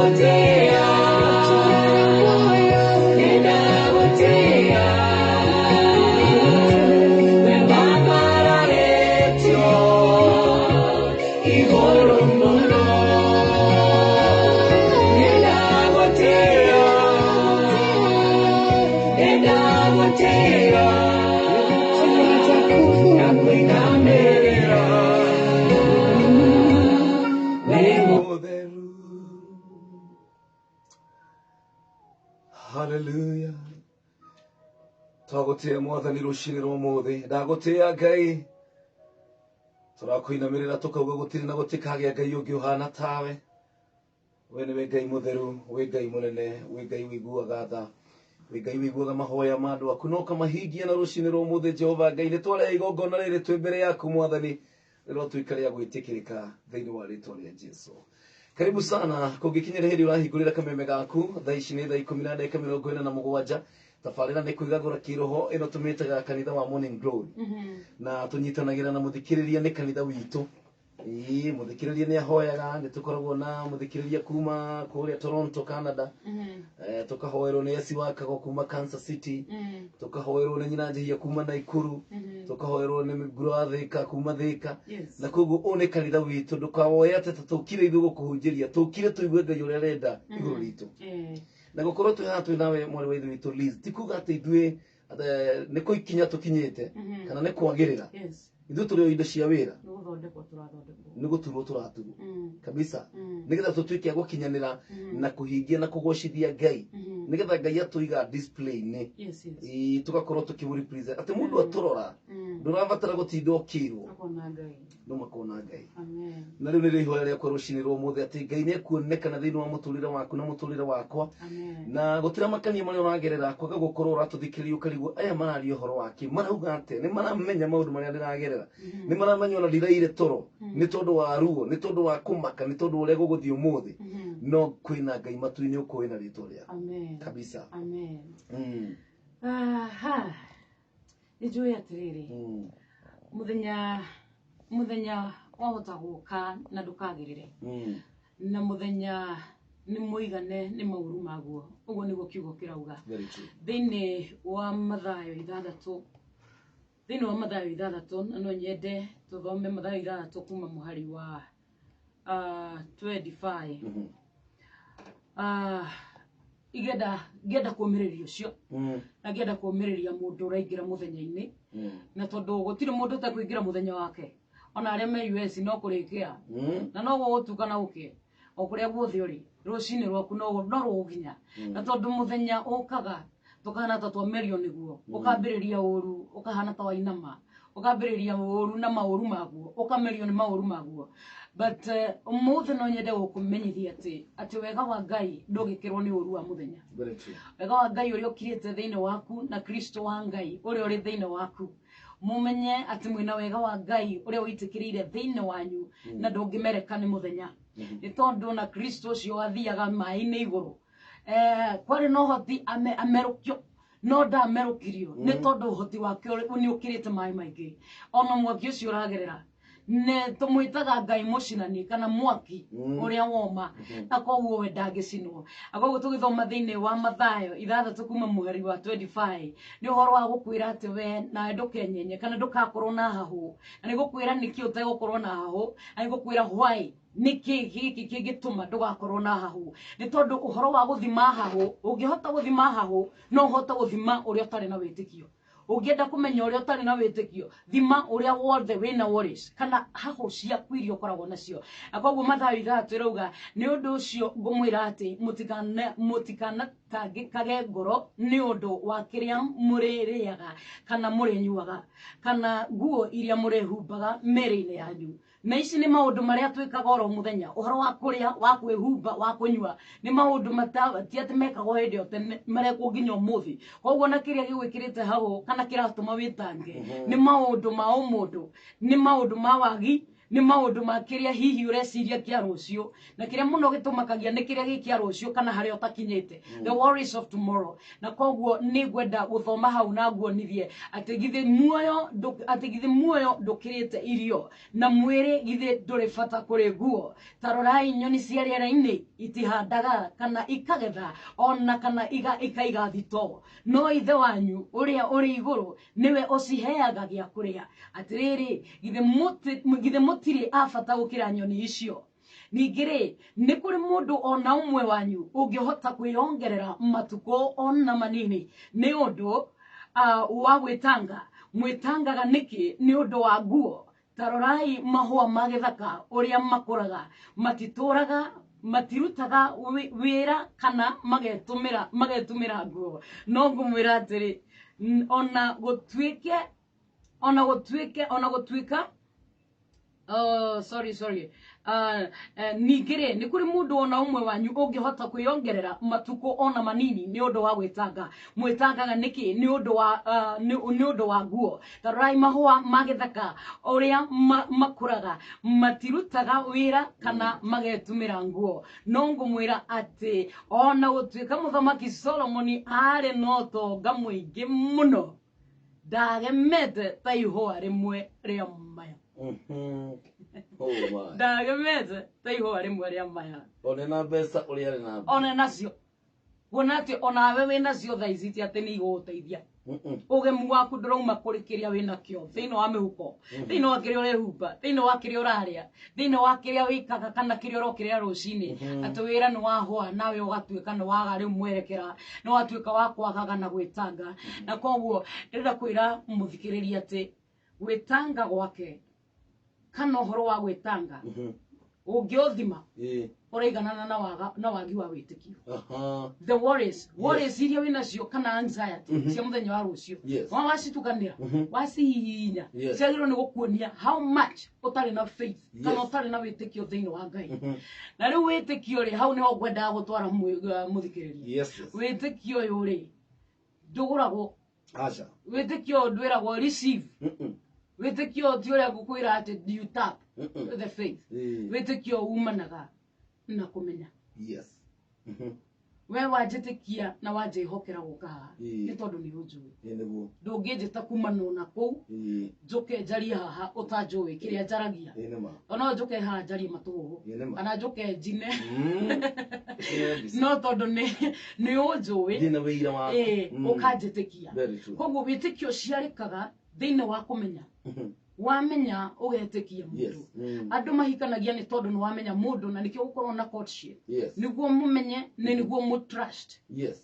Nĩndagũtĩĩa, nĩndagũtĩĩa, we wambararĩtio igũrũ mũno. Nĩndagũtĩĩa, nĩndagũtĩĩa, na kũinamĩrĩra wĩ mũtheru. Hallelujah. Twagũtĩĩa Mwathani rũcinĩ rwa ũmũthĩ. Ndagũtĩĩa Ngai. Tũrakũinamĩrĩra tũkauga gũtirĩ na gũtikagĩa Ngai ũngĩ ũhana tawe. We nĩwe Ngai mũtheru, wĩ Ngai mũnene, wĩ Ngai ũiguaga tha, wĩ Ngai ũiguaga mahoya ma andũ aku na ũkamahingia. Na rũcinĩ rwa ũmũthĩ Jehova Ngai, nĩ twarehe igongona rĩrĩ twĩ mbere yaku Mwathani, rĩrotuĩka rĩa gwĩtĩkĩrĩka thĩinĩ wa rĩtwa rĩa Jesu. Karibu sana. Kũngĩkinyĩra hĩndĩ ũrahingũrĩra kameme gaku, thaa ici nĩ thaa 10:47. Tabarĩra nĩ kwĩgagũra kĩroho, ĩno tũmĩtaga kanitha wa Morning Glory, na tũnyitanagĩra na mũthikĩrĩria nĩ kanitha witũ. Ĩĩ, mũthikĩrĩria nĩ ahoyaga. Nĩ tũkoragwo na mũthikĩrĩria kuma kũrĩa Toronto, Canada. Tũkahoerwo nĩ Esi Wakago kuma Kansas City, tũkahoerwo nĩ Nyina Njihia kuma Naikuru, tũkahoerwo nĩ Nguro wa Thĩka kuma Thĩka. Na koguo ũyũ nĩ kanitha witũ. Ndũkawoe atĩ ta tũkire ithuĩ gũkũhunjĩria, tũkire tũigue Ngai ũrĩa arenda igũrũ ritũ. Na gũkorwo twĩ haha twĩ nawe, mwarĩ wa ithe witũ Liz, ti kuga atĩ ithuĩ nĩ kũikinya tũkinyĩte kana nĩ kwagĩrĩra. Ithuĩ tũrĩ o indo cia wĩra. Nĩ gũthondekwo tũrathondekwo. Nĩ gũturwo tũraturwo kabisa, nĩgetha tũtuĩke a gũkinyanĩra na kũhingia na kũgocithia Ngai, nĩgetha Ngai atũiga display-inĩ. Ĩĩ, tũgakorwo tũkĩmũ represent atĩ mũndũ atũrora, ndũrabatara gũtinda ũkĩirwo. Akona Ngai. No makona Ngai. Amen. Na rĩu nĩrĩo ihoya rĩakwa rũcinĩ rwa ũmũthĩ, atĩ Ngai nĩ ekuonekana thĩinĩ wa mũtũrĩre waku na mũtũrĩre wakwa. Amen. Na gũtiramakania marĩa ũragerera, kwaga gũkorwo ũratũthikĩrĩria ũkarigwo aya mararia ũhoro wake, marauga atĩa, nĩ maramenya maũndũ marĩa ndĩragerera, nĩ maramenya ona ndiraire toro nĩ tondũ wa ruo, nĩ tondũ wa kũmaka, nĩ tondũ wa ũrĩa gũgũthiĩ ũmũthĩ. No kwĩna Ngai matu-inĩ ũkũĩ na rĩtwa rĩaku. Amen. Kabisa. Amen. Aha. Nĩ njũĩ atĩrĩrĩ, mũthenya mũthenya wahota gũka na ndũkagĩrĩre, na mũthenya nĩ mũigane nĩ maũru maguo. Ũguo nĩguo kiugo kĩrauga. Very true. Thĩinĩ wa Mathayo 6, thĩinĩ wa Mathayo 6, na no nyende tũthome Mathayo 6 kuma mũhari wa 25. Igenda ngĩenda kũmĩrĩria ũcio, na ngĩenda kũmĩrĩria mũndũ ũraingĩra mũthenya-inĩ, na tondũ gũtirĩ mũndũ ũtekũingĩra mũthenya wake, ona arĩa me US no kũrĩkĩa, na no gũgũtuka na ũke o kũrĩa guothe ũrĩ, rũcinĩ rwaku no rũgũkinya. Na tondũ mũthenya ũkaga tũkahana ta twamerio nĩguo, ũkambĩrĩria ũru, ũkahana ta wainama, ũkambĩrĩria ũru na maũru maguo, ũkamerio nĩ maũru maguo. But ũmũthĩ no nyende gũkũmenyithia atĩ wega wa Ngai ndũngĩkĩrwo nĩ ũru wa mũthenya. Very true. Wega wa Ngai ũrĩa ũkirĩte thĩinĩ waku na Kristo wa Ngai ũrĩa ũrĩ thĩinĩ waku, mumenye atĩ mwĩna wega wa Ngai ũrĩa ũitĩkĩrĩire thĩinĩ wanyu, na ndũngĩmereka nĩ mũthenya, nĩ tondũ na Kristo ũcio wathiaga maĩ-inĩ igũrũ, kwarĩ na ũhoti amerũkio, no ndamerũkirio, nĩ tondũ ũhoti wake nĩ ũkĩrĩte maĩ maingĩ. Ona mwaki ũcio ũragerera, nĩ tũmwĩtaga Ngai mũcinani kana mwaki ũrĩa woma, na koguo we ndangĩcinwo. Na koguo tũgĩthoma thĩinĩ wa Mathayo 6 kuma mũhari wa 25, nĩ ũhoro wa gũkwĩra atĩ we nawe ndũkenyenye kana ndũgakorwo na hahũ. Na nĩ gũkwĩra nĩkĩ ũtegũkorwo na hahũ, na nĩ gũkwĩra why, nĩkĩ gĩkĩ kĩngĩtũma ndũgakorwo na hahũ. Nĩ tondũ ũhoro wa gũthima hahũ, ũngĩhota gũthima hahũ, no ũhote gũthima ũrĩa ũtarĩ na wĩtĩkio. Ũngĩenda kũmenya ũrĩa ũtarĩ na wĩtĩkio, thima ũrĩa wothe wĩna worries kana hahũ ciaku iria ũkoragwo nacio. Na koguo Mathayo 6 ĩrauga, nĩ ũndũ ũcio ngũmwĩra atĩ mũtikanatangĩkage ngoro nĩ ũndũ wa kĩrĩa mũrĩrĩaga kana mũrĩnyuaga, kana nguo iria mũrĩhumbaga mĩĩrĩ-inĩ yanyu. Na ici nĩ maũndũ marĩa twĩkaga oro mũthenya. Ũhoro wa kũrĩa, wa kwĩhumba, wa kũnyua, nĩ maũndũ ti atĩ mekagwo hĩndĩ ĩyo tene, marekwo nginya ũmũthĩ. Koguo na kĩrĩa gĩgwĩkĩrĩte hau kana kĩratũma wĩtange nĩ maũndũ ma ũmũndũ, nĩ maũndũ ma wagi. Nĩ maũndũ ma kĩrĩa hihi ũreciria kĩa rũciũ, na kĩrĩa mũno gĩtũmakagia nĩ kĩrĩa gĩ kĩa rũciũ kana harĩa ũtakinyĩte, the worries of tomorrow. Na koguo nĩ ngwenda gũthoma hau na nguonithie atĩ githĩ muoyo ndũkĩrĩte irio, na mwĩrĩ githĩ ndũrĩ bata kũrĩ nguo. Ta rorai nyoni cia rĩera-inĩ, itihandaga kana ikagetha, ona kana ikaiga thitoo, no Ithe wanyu ũrĩa ũrĩ igũrũ nĩwe ũciheaga gĩa kũrĩa. Atĩrĩrĩ, githĩ mũtirĩ a bata gũkĩra nyoni icio? Ningĩ rĩ, nĩ kũrĩ mũndũ ona ũmwe wanyu ũngĩhota kwĩyongerera matukũ ona manini nĩ ũndũ wa gwĩtanga? Mwĩtangaga nĩkĩ nĩ ũndũ wa nguo? Ta rorai mahũa ma gĩthaka ũrĩa makũraga, matitũraga, matirutaga wĩra kana magetumĩra nguo. No ngũmwĩra atĩrĩ, ona gũtuĩka, oh, sorry, sorry. Ningĩ rĩ, nĩ kũrĩ mũndũ ona ũmwe wanyu ũngĩhota kwĩyongerera matukũ ona manini nĩ ũndũ wa gwĩtanga? Mwĩtangaga nĩkĩ nĩ ũndũ wa nguo? Ta rorai mahũa ma gĩthaka ũrĩa makũraga, matirutaga wĩra kana magetumĩra nguo. No ngũmwĩra atĩ ona gũtuĩka Mũthamaki Solomoni arĩ na ũtonga mũingĩ mũno, ndagemete ta ihũa rĩmwe rĩa maya. Oh my. Ndagemete ta ihũa rĩmwe rĩa maya. One na mbeca ũrĩa arĩ na. One nacio. Kuona atĩ onawe wĩ nacio thaa ici ti atĩ nĩ igũgũteithia. Ũgemu waku ndũrauma kũrĩ kĩrĩa wĩ nakĩo thĩinĩ wa mĩhuko, thĩinĩ wa kĩrĩa ũrehumba, thĩinĩ wa kĩrĩa ũrarĩa, thĩinĩ wa kĩrĩa wĩkaga kana kĩrĩa ũrokĩrĩra rũcinĩ. Atĩ wĩra nĩ wahũa nawe ũgatuĩka nĩ waga rĩu mwerekera, nĩ watuĩka wa kwagaga na gwĩtanga. Na koguo ndĩrenda kwĩra mũthikĩrĩria atĩ gwĩtanga gwake kana ũhoro wa gwĩtanga ũngĩũthima ũraiganana na wagi wa wĩtĩkio. The worries, worries iria wĩ nacio kana anxiety cia mũthenya wa rũciũ, wacitukanĩra, wacihihinya, ciagĩrĩirwo nĩ gũkuonia how much ũtarĩ na faith kana ũtarĩ na wĩtĩkio thĩinĩ wa Ngai. Na rĩu wĩtĩkio rĩ, hau nĩho ngwendaga gũtwara mũthikĩrĩria. Wĩtĩkio ũyũ rĩ, ndũgũragwo. Aca. Wĩtĩkio ũyũ ndwĩragwo receive. Wĩtĩkio ti ũrĩa ngũkwĩra atĩ you tap the faith. Wĩtĩkio umanaga na kũmenya. We wanjĩtĩkia na wanjĩhokera gũka haha nĩ tondũ nĩ ũnjũĩ. Ndũngĩnjĩta kumana na kũu njũke njarie haha ũtanjũĩ kĩrĩa njaragia. Ona njũke haha njarie matũgũgũ kana njũke njine. No tondũ nĩ ũnjũĩ ũkanjĩtĩkia. Koguo wĩtĩkio ũciarĩkaga thĩinĩ wa kũmenya. Wamenya ũgetĩkia mũndũ. Andũ mahikanagia nĩ tondũ nĩ wamenya mũndũ, na nĩkĩo gũkorwo na courtship. Nĩguo mũmenye, nĩ nĩguo mũ trust.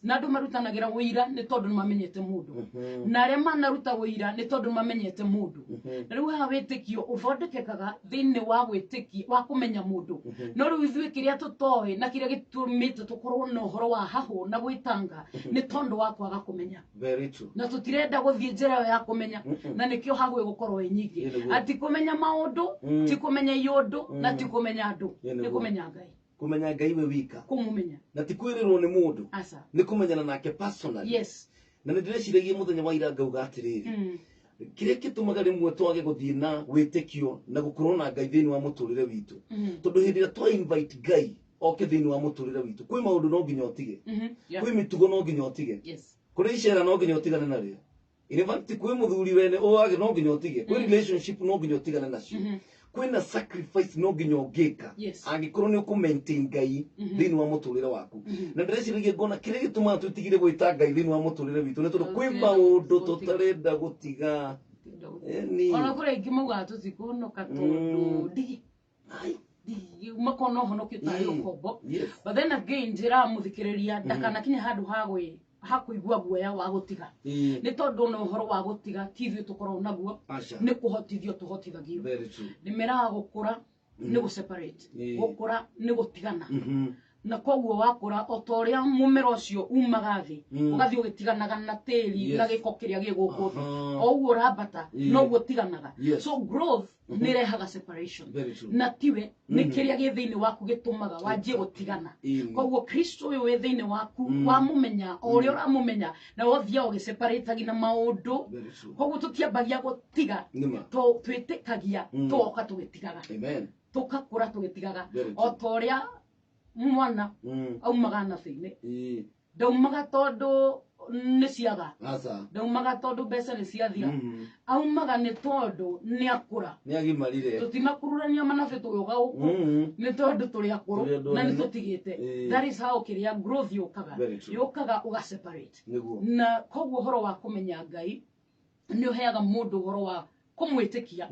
Na andũ marutanagĩra ũira nĩ tondũ nĩ mamenyete mũndũ. Na arĩa manaruta ũira nĩ tondũ nĩ mamenyete mũndũ. Na rĩu haha wĩtĩkio ũthondekekaga thĩinĩ wa gwĩtĩkia, wa kũmenya mũndũ. No rĩu ithuĩ kĩrĩa tũtoĩ na kĩrĩa gĩtũmĩte tũkorwo na ũhoro wa hahũ na gwĩtanga nĩ tondũ wa kwaga kũmenya. Very true. Na tũtirenda gũthiĩ njĩra ĩyo ya kũmenya, na nĩkĩo hahũ ĩgũkorwo ĩ nyingĩ. Ati kũmenya maũndũ, ti kũmenya iũndũ, na ti kũmenya andũ, nĩ kũmenya Ngai. Kũmenya Ngai we wika. Kũmũmenya. Na ti kwĩrĩrwo nĩ mũndũ. Aca. Nĩ kũmenyana nake personally. Na nĩ ndĩreciragia mũthenya wa ira ngauga atĩrĩrĩ. Kĩrĩa gĩtũmaga rĩmwe twage gũthiĩ na wĩtĩkio na gũkorwo na Ngai thĩinĩ wa mũtũrĩre witũ. Tondũ hĩndĩ ĩrĩa twa invite Ngai oke thĩinĩ wa mũtũrĩre witũ, kwĩ maũndũ no nginya ũtige. Kwĩ mĩtugo no nginya ũtige. Kũrĩ icera no nginya ũtigane narĩo. In fact, kwĩ mũthuri wene ũwage no nginya ũtige. Kwĩ relationship no nginya ũtigane nacio. Kwĩna sacrifice no nginya ũngĩka. Angĩkorwo nĩ ũkũ maintain Ngai thĩinĩ wa mũtũrĩre waku. Na ndĩreciragia ngona kĩrĩa gĩtũmaga twĩtigĩre gwĩta Ngai thĩinĩ wa mũtũrĩre witũ nĩ tondũ kwĩ maũndũ tũtarenda gũtiga. Ona kũrĩ aingĩ maugaga tũtikũhonoka tondũ ndigi. Makona ũhonokio tarĩ ũkombo. But then again, njĩraga mũthikĩrĩria ndakanakinye handũ ha kũigua guoya wa gũtiga. Nĩ tondũ ona ũhoro wa gũtiga ti ithuĩ tũkoragwo naguo, nĩ kũhotithio tũhotithagio. Very true. Nĩ meraga gũkũra nĩ gũ separate, gũkũra nĩ gũtigana. Na koguo wakũra o ta ũrĩa mũmera ũcio umaga thĩ, ũgathiĩ ũgĩtiganaga na tĩri na gĩko kĩrĩa gĩ gũkũ thĩ, o ũguo ũrambata noguo ũtiganaga. So growth nĩ ĩrehaga separation. Very true. Na tiwe nĩ kĩrĩa gĩ thĩinĩ waku gĩtũmaga wanjie gũtigana. Koguo Kristo ũyũ wĩ thĩinĩ waku, wamũmenya o ũrĩa ũramũmenya, na wothiaga ũgĩseparatagia na maũndũ. Very true. Koguo tũtiambagia gũtiga, Nĩma. Twĩtĩkagia tũgoka tũgĩtigaga. Amen. Tũgakũra tũgĩtigaga. Very O true. ta ũrĩa mwana aumaga nabe-inĩ, ndaumaga tondũ nĩ ciaga, Aca. ndaumaga tondũ mbeca nĩ ciathira, aumaga nĩ tondũ nĩ akũra. Nĩ agimarire. Tũtinakururania manabe tũgĩũka gũkũ, nĩ tondũ tũrĩ akũrũ Tũrĩ andũ na nĩ anene. tũtigĩte. That is how kĩrĩa growth yũkaga. Very true. Yũkaga ũga separate. Nĩguo. Na koguo ũhoro wa kũmenya Ngai nĩ ũheaga mũndũ ũhoro wa kũmwĩtĩkia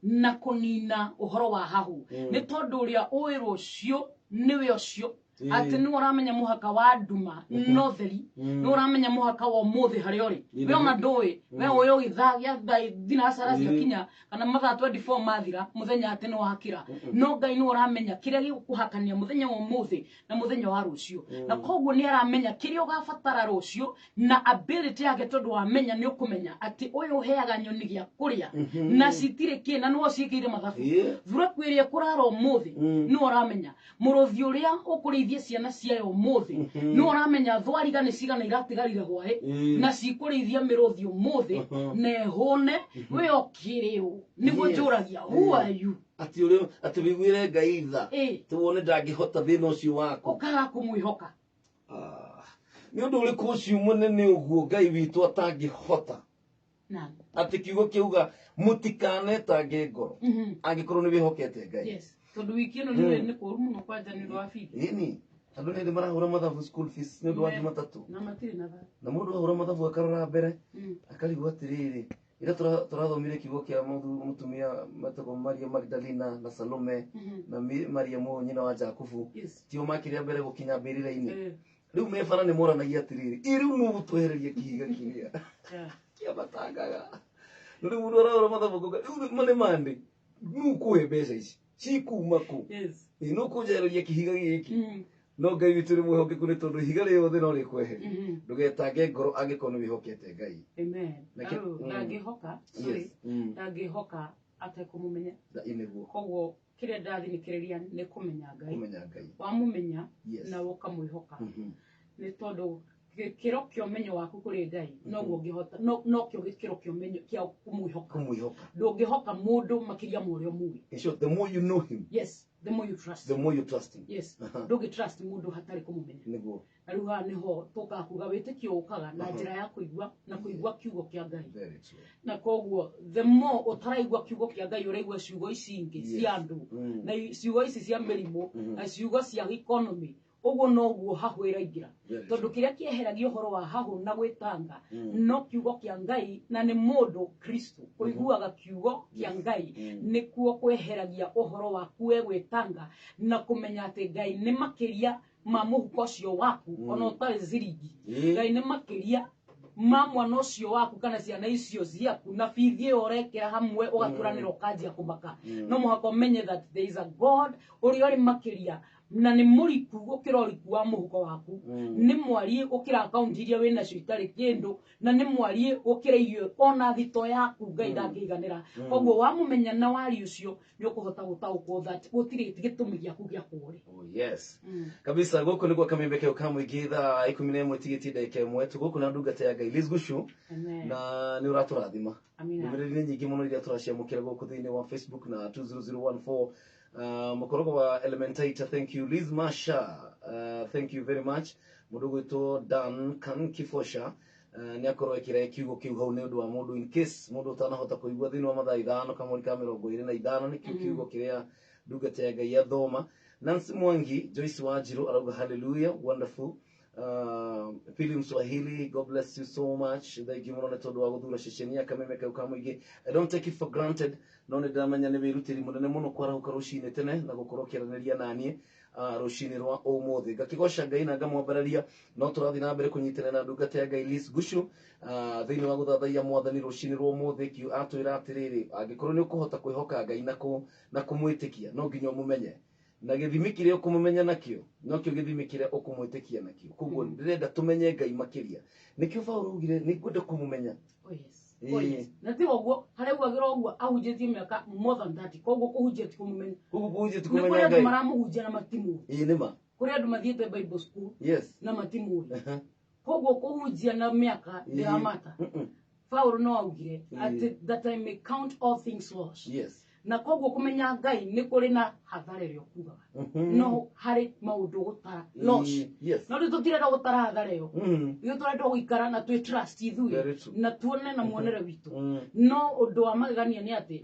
na kũnina ũhoro wa hahu, nĩ tondũ ũrĩa ũĩ rũciũ nĩwe ũcio, atĩ nĩwe ũramenya mũhaka wa nduma no theri, nĩwe ũramenya mũhaka wa ũmũthĩ harĩa ũrĩ. We ona ndũĩ, we ũĩ ũgĩthaa gĩa thaa thinacara ciakinya kana mathaa 24 mathira mũthenya atĩ nĩ wakĩra, no Ngai nĩwe ũramenya kĩrĩa gĩgũkũhakania mũthenya wa ũmũthĩ na mũthenya wa rũciũ, na koguo nĩ aramenya kĩrĩa ũgabatara rũciũ na ability yake, tondũ wamenya nĩ ũkũmenya atĩ ũyũ ũheaga nyoni gĩa kũrĩa na citirĩ kĩ na nĩwe ũciĩkĩire mathabu, thuraku ĩrĩa ĩkũrara ũmũthĩ nĩwe ũramenya, mũrũthi ũrĩa ũkũrĩithia ciana ciayo ũmũthĩ nĩwe ũramenya, thwariga nĩ cigana iratigarire hwaĩ na cikũrĩithia mĩrũthi ũmũthĩ na ĩhũne, we ũkĩrĩ ũ? Nĩguo njũragia, who are you? Atĩ ũrĩa atĩ wĩiguĩre Ngai tha, tuone ndangĩhota thĩna ũcio waku. Ũkaga kũmwĩhoka. Ah, nĩ ũndũ ũrĩkũ ũcio mũnene ũguo Ngai witũ atangĩhota? Na Atĩ kiugo kĩuga mũtikanetange ngoro angĩkorwo nĩ wĩhokete Ngai. Yes, tondũ wiki ĩno nĩ kũũru mũno kwanja nĩ ũndũ wa bithi. Ĩni andũ nĩ marahũra mathabu school fees nĩ ũndũ wa Jumatatũ. Na matirĩ na tha. Na mũndũ ahũra mathabu akarora mbere akarigwo atĩrĩrĩ, ira tũrathomire kiugo kĩa mũtumia metagwo Maria Magdalena na Salome na Mariamu nyina wa Jakubu, tio makĩrĩa mbere gũkinya mbĩrĩra-inĩ. Rĩu me bara nĩ moranagia atĩrĩrĩ, ĩ rĩu nũ gũtwehereria kĩhiga kĩrĩa kĩa matangaga? Na rĩu mũndũ arahũra mathabu akauga, rĩu ma nĩ mandĩ nũ kũhe mbeca ici cikuma kũ? Ĩ nũ kũnjehereria kĩhiga gĩkĩ? No Ngai witũ nĩ mwĩhokeku, nĩ tondũ ihiga rĩothe no rĩkweherie. Ndũgetange ngoro angĩkorwo nĩ wĩhokete Ngai. Amen. Reke- Rĩu ndangĩhoka, sorry, ndangĩhoka atekũmũmenya. Nĩguo. Koguo kĩrĩa ndathinikĩrĩria nĩ kũmenya Ngai. Kũmenya Ngai. Wamũmenya na ũkamwĩhoka, nĩ tondũ gĩkĩro kĩa ũmenyo waku kũrĩ Ngai noguo ũngĩhota, nokĩo gĩkĩro kĩa ũmenyo kĩa kũmwĩhoka. Kũmwĩhoka. Ndũngĩhoka mũndũ makĩria ma ũrĩa ũmũĩ. In short, the more you know him, yes, the more you trust, the more you trust him. Yes. Ndũngĩ trust mũndũ hatarĩ kũmũmenya. Na rĩu haha nĩho tũkaga kuga wĩtĩkio ũkaga na njĩra ya kũigua, na kũigua kiugo kĩa Ngai. Very true. Na koguo the more ũtaraigua kiugo kĩa Ngai, ũraigua ciugo ici ingĩ cia andũ na ciugo ici cia mĩrimũ na ciugo cia economy, ũguo noguo hahũ ĩraingĩra. Tondũ kĩrĩa kĩeheragia ũhoro wa hahũ na gwĩtanga no kiugo kĩa Ngai, na nĩ mũndũ Kristo kũiguaga kiugo kĩa Ngai nĩkuo kweheragia ũhoro waku we gwĩtanga na kũmenya atĩ Ngai nĩ makĩria ma mũhuko ũcio waku, ona ũtarĩ ciringi. Ngai nĩ makĩria ma mwana ũcio waku kana ciana icio ciaku na bithi ĩyo ũrekĩra hamwe ũgaturanĩra ũkanjia kũmaka. No mũhaka ũmenye that there is a God ũrĩa ũrĩ makĩria na nĩ mũriku gũkĩra ũriku wa mũhuko waku, nĩ mwariĩ gũkĩra akaunti iria wĩ nacio itarĩ kĩndũ, na nĩ mwariĩ gũkĩra irio ona thito yaku. Ngai ndangĩiganĩra. Koguo wamũmenya na wari ũcio nĩ ũkũhota gũtaũkwo that gũtirĩ gĩtũmi gĩaku gĩa kũũrĩ. Oh, yes, kabisa. Gũkũ nĩguo kamembe kĩo ka mũingĩ, thaa 11 tigĩtie ndagĩka 1. Tũgũkũ na ndungata ya Ngai Liz Gushu. Amen. Na nĩ ũratũrathima. Amina. Ndũmĩrĩri nĩ nyingĩ mũno iria tũraciamũkĩra gũkũ thĩinĩ wa Facebook na 20014, mũkorogo wa Elementaita, thank you. Liz Masha, thank you very much. Mũndũ ũgwĩtwo Dan Kan Kifosha, nĩ akorwo ekĩra kiugo kĩu hau nĩ ũndũ wa mũndũ, in case mũndũ ũtanahota kũigua thĩinĩ wa mathaa 5 kamũri ka 25, nĩkĩo kiugo kĩrĩa ndungata ya Ngai athoma. Nancy Mwangi, Joyce Wanjiru arauga hallelujah, wonderful. Pili Mswahili, God bless you so much. Thank you mũno nĩ tondũ wa gũthura ceceni ya kameme kau ka mũingĩ. I don't take it for granted, no nĩ ndĩramenya nĩ wĩrutĩri mũnene mũno kwarahũka rũcinĩ tene na gũkorwo ũkĩaranĩria naniĩ rũcinĩ rwa ũmũthĩ. Ngakĩgoca Ngai na ngamwambararia, no tũrathiĩ na mbere kũnyitanĩra na ndungata ya Ngai Liz Gushu thĩinĩ wa gũthathaiya mwathani rũcinĩ rwa ũmũthĩ. Kiu atwĩra atĩrĩrĩ, angĩkorwo nĩ ũkũhota kwĩhoka Ngai na kũmwĩtĩkia, no nginya ũmũmenye. Na gĩthimi kĩrĩa ũkũmũmenya nakĩo nokĩo gĩthimi kĩrĩa ũkũmwĩtĩkia nakĩo. Koguo ndĩrenda tũmenye Ngai makĩria. Nĩkĩo Paũlũ augire nĩ ngwenda kũmũmenya. Oh yes. Oh yes. Na ti ũguo, harĩa augagĩra ũguo ahunjĩtie mĩaka more than 30. Koguo kũhunjia ti kũmũmenya. Koguo kũhunjia ti Nĩ kũrĩ kũmenya andũ Ngai. maramũhunjia na matimũĩ. Ĩĩ nĩ ma. Kũrĩ andũ mathiĩte Bible school na matimũĩ. Koguo kũhunjia na mĩaka ndĩramata. Paũlũ no augire atĩ that I may count all things loss. Na koguo kũmenya Ngai nĩ kũrĩ na hathara ĩrĩa ũkuaga. No harĩ maũndũ gũtara loss. No rĩu tũtirenda gũtara hathara ĩyo. Ithuĩ tũrenda gũikara na twĩ trust ithuĩ Very true. na tuone na muonere witũ. No ũndũ wa magegania nĩ atĩ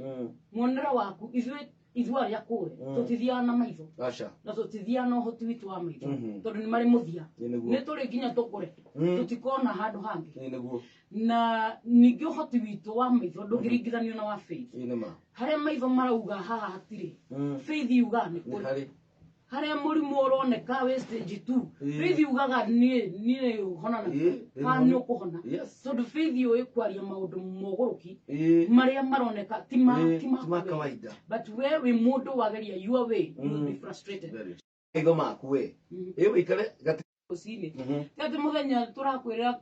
muonere waku ithuĩ ithuĩ arĩa kũre tũtithiaga na maitho Aca. na tũtithiaga na ũhoti witũ wa maitho tondũ nĩ marĩ mũthia. Ĩĩ nĩguo. Nĩ tũrĩ nginya tũkũre tũtikona handũ hangĩ. Ĩĩ nĩguo. Na ningĩ ũhoti witũ wa maitho ndũngĩringithanio na wa faith. Ĩĩ nĩ ma. Harĩa maitho marauga haha hatirĩ, faith yugaga nĩ Nĩ kũrĩ. harĩ. Harĩa mũrimũ ũroneka wĩ stage 2, Ĩĩ. faith yugaga niĩ niĩ ũhona na Ĩĩ, ndĩ kana mũhonu. nĩ ũkũhona. Tondũ faith yũĩ kwaria maũndũ mogũrũki marĩa maroneka ti ma ti ma Ti ma kweli. kawaida. But we wĩ mũndũ wageria your way, you will be frustrated. Very true. Maitho maku we. Ĩ wĩikare gati. Rũcinĩ. Ti atĩ mũthenya tũrakwĩra.